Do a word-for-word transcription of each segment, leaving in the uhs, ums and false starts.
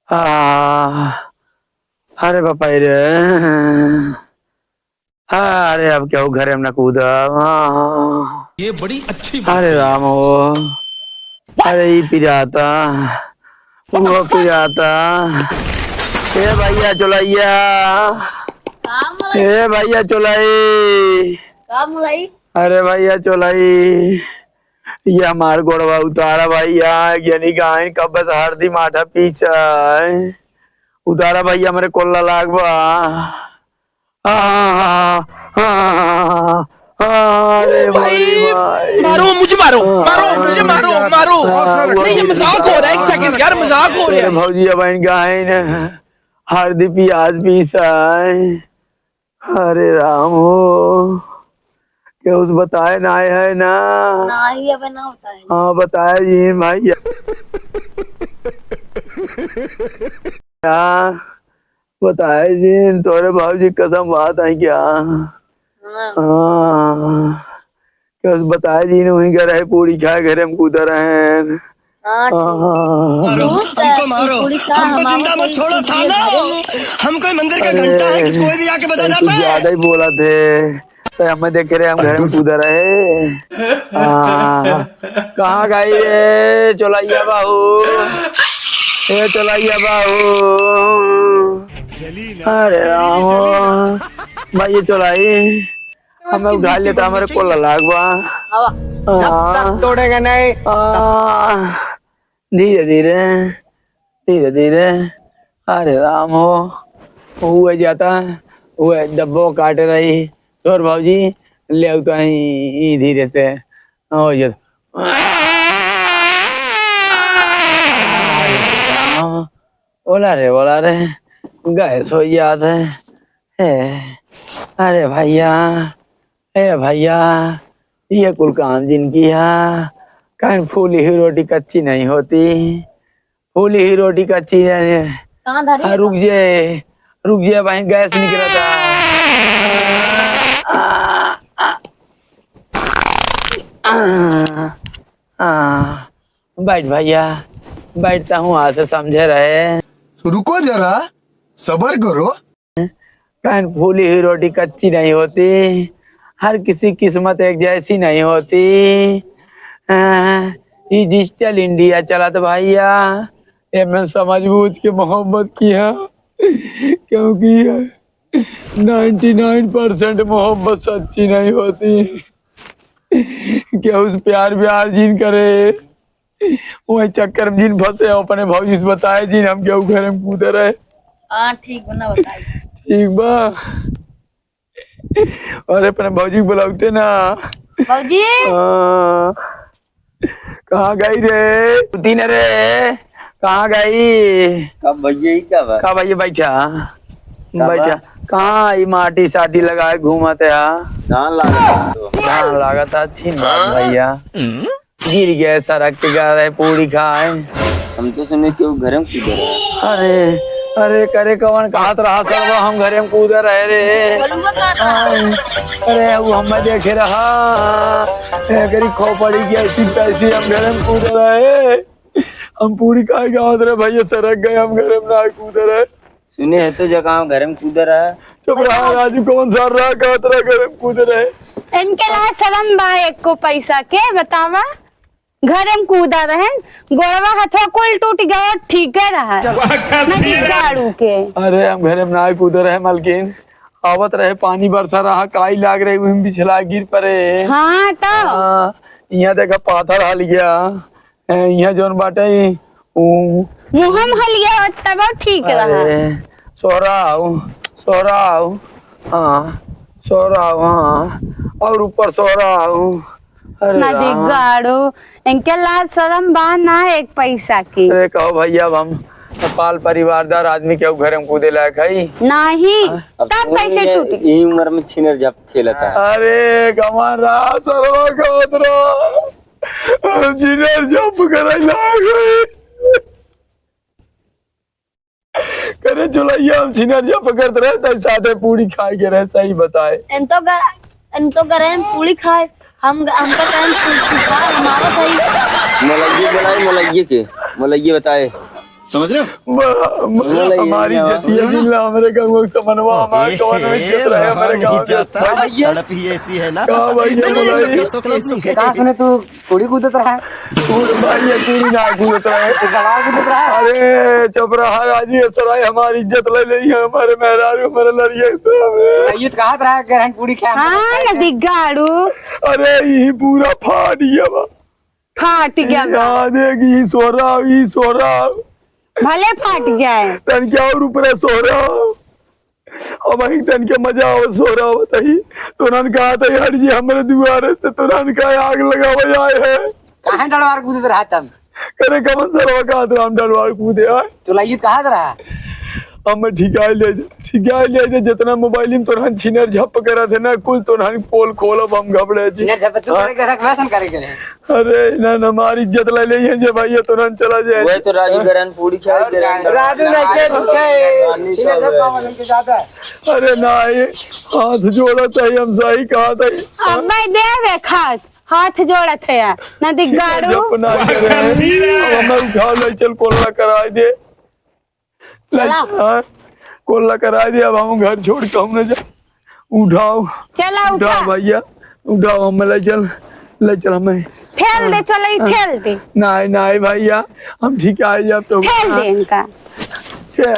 आ, अरे बापा रे। अरे, अब केहू घरे में न कूदब। हाँ। ये बड़ी अच्छी बात अरे कही। राम हो। अरे, ई पिराता, वो पिराता। ए भैया चोलैया। का मलई? ए भैया चोलई। का मलई? अरे भैया चोलई, ये हमार गोड़वा उतारा भैया, यानी गायन कब से हरदी माठा पीसा है। उतारा भैया, हमरे कोल्ला लाग बा। आ, आ, आ, आ, अरे भाई, भाई, भाई। मारो, मुझे मारो, मारो, मुझे मारो, मारो। आ, नहीं, ये मजाक हो रहा है, एक second, यार, मजाक हो रहा है। अरे भौजी, अब इन गाइन हरदी पियाज पीसा है। अरे राम हो, केहू से बताए ना आए है ना? नाही, अबे ना बताए। हाँ, बताए जी भाई। क्या बताए जी, तोरे बाबूजी कसम बात है क्या? हाँ। हाँ, केहू से बताए जी, वहीं घर है, पूड़ी खाए, घरे में कूदा रहे। हाँ, ठीक। मारो, हमको मारो, हमको जिंदा मत छोड़ो सालो। हम कोई मंदिर का घंटा है कि कोई भी आके बजा जाता है? ज्यादा ही बोला थे, तो हमें देख रहे, हम घर में कूदा रहे। हाँ, कहाँ गई रे चोलैया बाहू? ए चोलैया बाहू, अरे राम, भाई ये चोलाई, हमें उठा लेता, हमारे कोल्ला लाग बा। आवा। जब तक तोड़ेगा नहीं, तब आ, धीरे धीरे, धीरे धीरे। अरे राम हो, हुए जाता, हुए डब्बो काट रही। तोर भौजी, ले आओ तो ही, ही धीरे से। हो जा। अरे राम, बोला रे, बोला रे, गैस हो जात है। ए, अरे भैया, ए भैया, ये कुल काम जिनकी है, कहीं फूली हुई रोटी कच्ची नहीं होती, फूली हुई रोटी कच्ची है। कहाँ धरी हाँ, है रुक तो? जे, रुक जे, भाई गैस निकला था। आ, आ, आ, आ, बैठ भैया, बैठता हूँ, आज से समझे रहे। रुको जरा, सबर करो। कान फूली हुई रोटी कच्ची नहीं होती, हर किसी की किस्मत एक जैसी नहीं होती। हाँ, ये डिजिटल इंडिया चलत भैया, एमे समझ बूझ के मोहब्बत किया, क्योंकि नाइंटी नाइन परसेंट मोहब्बत सच्ची नहीं होती। केहू से प्यार व्यार जिन करे, वही चक्कर में जिन फंसे हो, अपने भौजी से बताए जिन, हम केहू घर में कूदे रहे। हाँ, ठीक बा, ना बताई। ठीक बा। अरे, अपने भौजी के बुलावते ना। भौजी? हाँ। कहाँ गई रे? उठी न रे। कहाँ गई? का भैया, ई का बा? का भैया, बैठा। का बा? बैठा। कहाँ ई माटी साटी लगाए घूमत है? धान लागत है तो। धान लागत है, अच्छी बात हाँ? भैया। हम्म? गिर गए सड़क के, गा रहे पूड़ी खाए। हम तो सुने कि वो घरे में कूदे रहे। अरे, अरे, करे कवन कहत रहा सरवा, हम घरे में कूदे रहे रे। बोलूंगा का था? हाँ, अरे, वो हमें देखे रहा, एकरी खोपड़ी की ऐसी तैसी, हम घरे में कूदे रहे। हम पूड़ी खाए के आवत रहे भैया, सरक गए, हम घरे में ना कूदे रहे। सुने है तो जगह हम घरे में कूदे रहे। चुप रहा राजू, कौन सा रहा, कहत रहा घरे में कूदे रहे। इनके लाज शरम बा एको पैसा के, बतावा? घरे में कूदा रहन, गोड़वा हथवा कुल टूट गवा, ठीके रहा। ना कि गाड़ू के। अरे, हम घरे में ना कूदे रहे, मलकिन। आवत रहे, पानी बरसा रहा, काई लाग रही, उही में बिछला गिर पड़े। हाँ, तो? हाँ, यहाँ देखा, पाथर हल गया। ए, यहाँ जौन बाटे, ऊ मुँह में हल गया, तब ठीक रहा। अरे, सोहराव, सोहराव, हाँ, सोहराव, हाँ, और ऊपर सोहराव। अरे ना राम। दिगाड़ो, इनके लाज शरम बा ना एक पैसा की। अरे कहो भैया, अब हम पाल परिवारदार आदमी के घरे में कूदे लायक है? नहीं, हाँ? अब तब सुन कैसे ले, टूटी? यही उम्र में छिनर जप खेलता है। अरे कमाल रहा, सरवा खात रहा। हम छिनर जप करे लायक है। करे चोलैया, हम छिनर जप करत रहे, तई साथे पूड़ी खाए के रहे, सही बताए। एन तो गर-, एन तो करे हम पूड़ी खाए, हम, हमका कहें तू, तू खा, हम आवत हई। मलैये बुलाए, मलैये के, मलैये बताए। समझ रहे हो? बा-, बा-, समझ रहे हो? हमारी जतिया जिला, हमरे गाँव के समनवा, हमारे ए, कौन है, ए, किस तरह है, हमारे गाँव के जाता, भाई। तड़प ही ऐसी है ना। का भाई, ये बोला है? कहाँ सुने तू कुड़ी कूदत रहा है? कूड़ भाई, ये कुड़ी ना कूदत रहा है। तो गड़वा कूदत रहा है। अरे, चुप रहा, आज ये सराय हमारी इज्जत ले लेई है, हमारे मेहरारू, हमारे लड़िया सब। तो ये तो कहा रहा कि हम कुड़ी खाए। हाँ, नदी गाड़ू। अरे, यही पूरा फाट गया बा। फाट गया बा। यहाँ देख, ई सोरा, ई सोरा। भले फाट जाए। तन क्या और ऊपर है सोरा। अब वहीं तन के मजा आओ सोरा बताई। तोरन कहा था, "हट जी हमरे दुआरे से, तोरन का आग लगावे आए हैं।" काहे डरवार कूदत रहा तब? करे कमन सरवा कहा था हम डरवार कूदे आए। तो लाइए कहा था रहा? अब मैं ठिकाई ले, ठिकाई ले दे, जितना मोबाइल में तोरन छिनर झप करा थे ना, कुल तोरन पोल खोलब हम घबड़े जी। छिनर झप तू हाँ। करे के रख, वैसन करे के रहे। अरे, ना, ना, हमारी इज्जत ले लेई है जे भैया, तो ना चला जाए। वही तो राजू गरन पूरी खाए और दे रहे हैं। राजू नहीं के, नहीं के। पानी सीधे चल सब रहा है। बाबा हमके ज्यादा है। अरे ना, ये हाथ जोड़ा था, हम सही कहा था। अब मैं देवे खात, हाथ जोड़त है, नदी गाड़ू। जब ना करे, अब हमें उठा ले, चल कोल्ला कराई दे। चला। हाँ, कोल्ला कराई दे, अब हम घर छोड़ के हम ना जा। उठाओ। चला, उठा। उठाओ भैया, उठाओ, हम ले चल, ले चल हमें। ठेल दे, हाँ, चल, ई हाँ। ठेल दे। नहीं, नहीं भैया, हम ठीक आ जाब तो। ठेल हाँ। दे इनका। ठेल,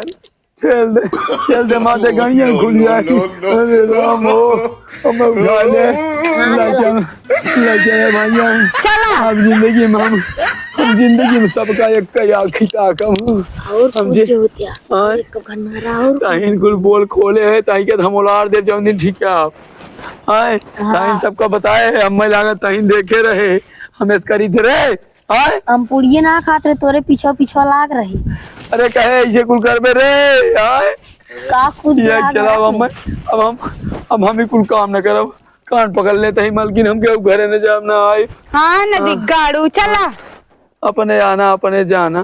ठेल दे, ठेल दे, मार दे, गड़िया खुल जाए। No, no, no। अरे राम हो, हमें उठा ले। हाँ, ले चला। चल, ले चल भैया। चला। अब जिंदगी में हम, हम जिंदगी में सबका एक का आखी ताकम। और हम कुछ जे होतिया। हाँ। एक घंटा और ताहिन कुल बोल खोले है, ताहि के हम उलार दे जौन दिन ठीक है आप। आए, हाँ। ताहिन सबका बताए है, हमें लागत ताहिन देखे रहे, हम ऐस करी थे रे, आए। हम पुड़िए ना खात रहे, तोरे पीछा पीछा लाग रहे। अरे कहे ऐसे कुल करबे रे, आए। का खुद ये लाग चला, रहे? अब हम, अब हम, अब हम ही कुल काम न करब, कान पकड़ ले ताहि मलकिन, हम केहू घरे न जाब ना आए। हाँ, नदी हाँ। गाड़ू, चला। अपने आना, अपने जाना।